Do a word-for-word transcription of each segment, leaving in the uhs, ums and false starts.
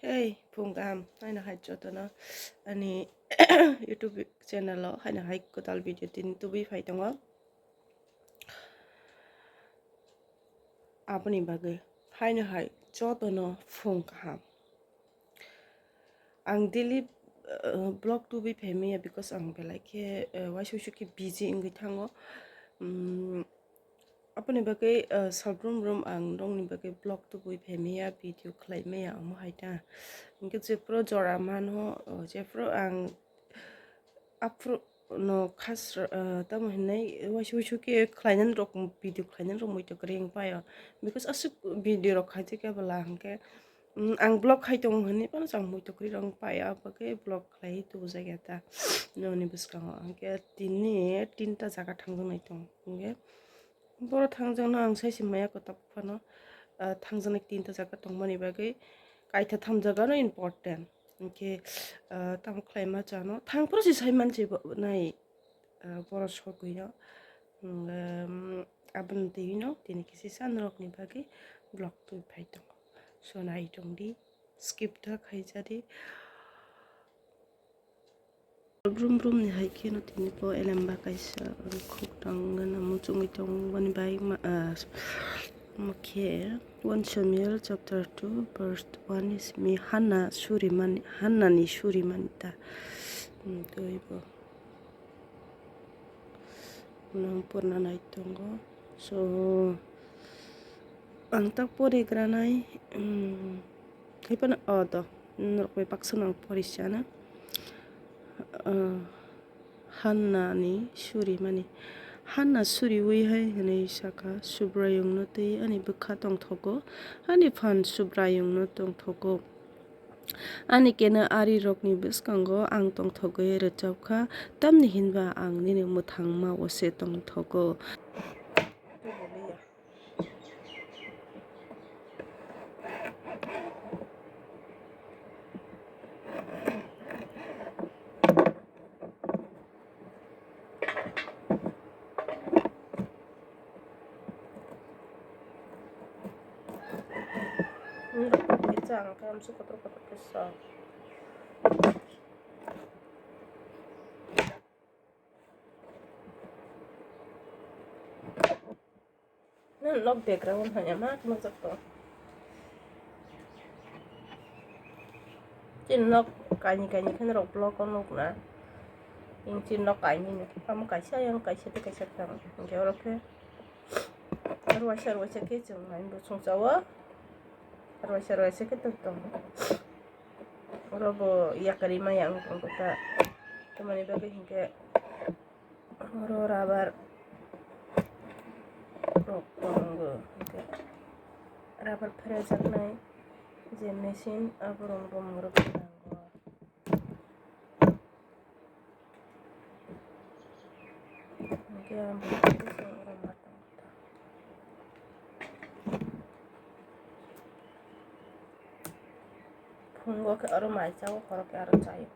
Hey, phung kaham, haino hai jotono ani YouTube channel o haino hai kwtal video tini tubui phai tongo. Aboni bagwi haino hai jotono phung kaham. Ang daily, uh, vlog tubui phai maya because ang belai khe, uh, waisa waisa khe busy wngwi thango. Um, Aboni bagwi, uh, salbrum brum ang nokni bagwi vlog tubui phai maya, video khlai maya omo hai ta. Hwnkhe jephuru jora mano, uh, jephuru ang aphuru no khas, uh, tamo hinai waisa waisa khe khlainani rok, video khlainani rok muitu kwrwi wng paio. Because aswk video rok khai thai khe bwla hwnkhe, um, ang vlog khai tongo hinwi phano chwng muitu kwrwi rok wng paio, abagwi vlog khlaiwi tubujakya ta. Nokni bwskango hwnkhe tini tinta jaga thangjaknai tongo hwnkhe. Boro thangjakno ang sai se maya kwtal phano, ah, thangjaknai tinta jaga tongmani bagwi kaitha tham jaga no important. Hwnkhe, ah, tamo khlai ma chano thang phuru se sai man se bo nai, ah, boro sogwi no. Hwnkhe, um, aboni twi no tini kisa sa norokni bagwi vlog twi phai tongo. So nai tong di, skip da khai ja di. Brum brum ni hai kheno tini bo elemba kaisa khuk tang gana muchungwi tong boni bai ma, ah, ma khe one Samuel chapter two verse one is me Hannah suri mani, Hannah ni suri mani ta. Hmm, tei bo nang porna nai tongo. So ang tak pore granai, hmm, Hai phano, o, do, norok bai baksa no ang pori sana. Ah, Hannah ni suri mani. Hannah suriwi hai hwnwi saka, Subraiyungno tei ani bwkha tongthogo, ani phan Subraiyungno tongthogo. Ani kena arirokni bwskango ang tongthogwi rwchapkha, tamni hinba ang nini mwthangma-o se tongthogo. Pizza ang khe amsuk kotor kotor khe sa. Nang nok background hanya ma nukjak to. Chini nok kaini kaini khe norok vlog o nukna. Ing chini nok kaini ni. Tamo kaisa yang kaisa tei kaisa tang. Hingke oro khe ruaisa ruaisa khe chwng nai bo chwng chao. Ruaisa ruaisa khe tong tong. Oro bo yakari maya wng tong khe ta. Tamoni bagwi hingke oro rubber rok tongo, hingke rubber pherajaknai je machine, aborok bumung rok nango. Hingke ang bo oro ma tongo. Phungo khe oro mai chao, horo khe aro chaio.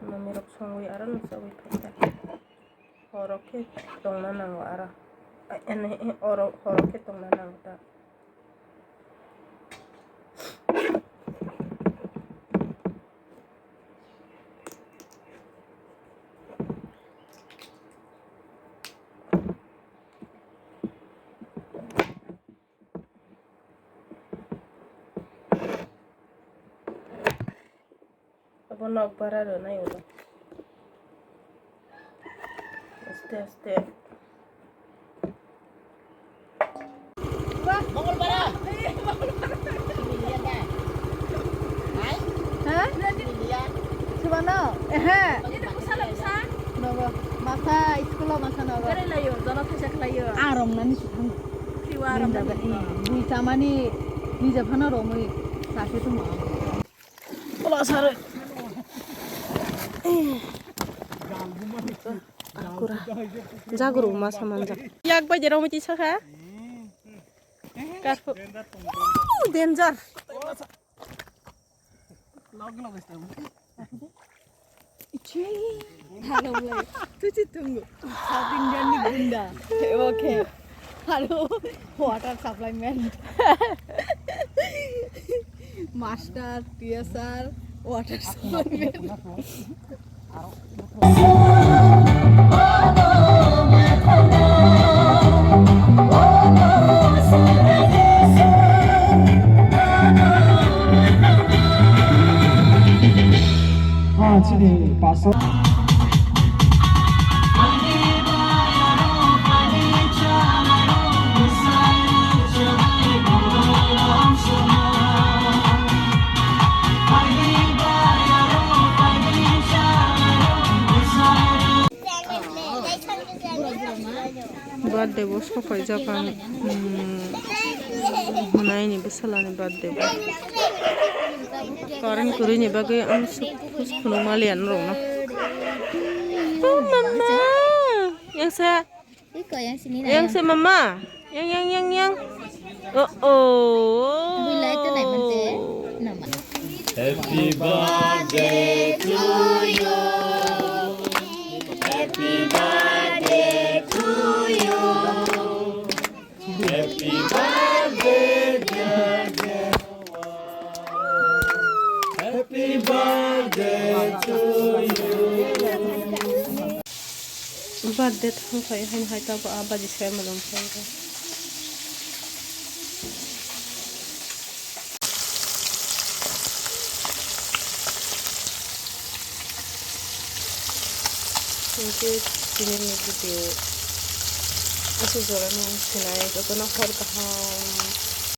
Manwirok songwi aro nukjagwi phaikha. Horo khe tongna nango aro. Oro horo khe tongna nango ta. Abo nok bara rwnai ulo. Aste aste. Mongolpara. Ha? Subano? Ehe. Nogo. Masa, school o masa nogo. Arong nani si thang. Bui chamani, nija phano romwi sase tongma. Ola sare. Akura. Jaguru ma saman jak. Yak bai jero miti sakha. Karphu. Danger. Ichi. Tuchi tungu. South Indian ni gunda. Okay. Aro water supply man. Master, T S R, water supply man. Ah, chini pastor. Birthday bo sokaijak ang, hmm, hwnai ni bwsala ni birthday bo. Current kwrwi ni bagwi ang suk phus phunuk maliya norok no. Oh mama, yang sa. Ui, koi yang sini na Yang yang. Se mama. Yang, yang, yang, yang. Oh, oh. Abui lai to nai mante. Nama. Happy birthday to you. Happy birthday to you. Happy birthday, dear Dewa. Happy birthday to you. Birthday thang phai haino hai tabuk a baji sai malom phai. Thank you, tini ni video. Aswk jora no ang sinai, jotono hor kaham.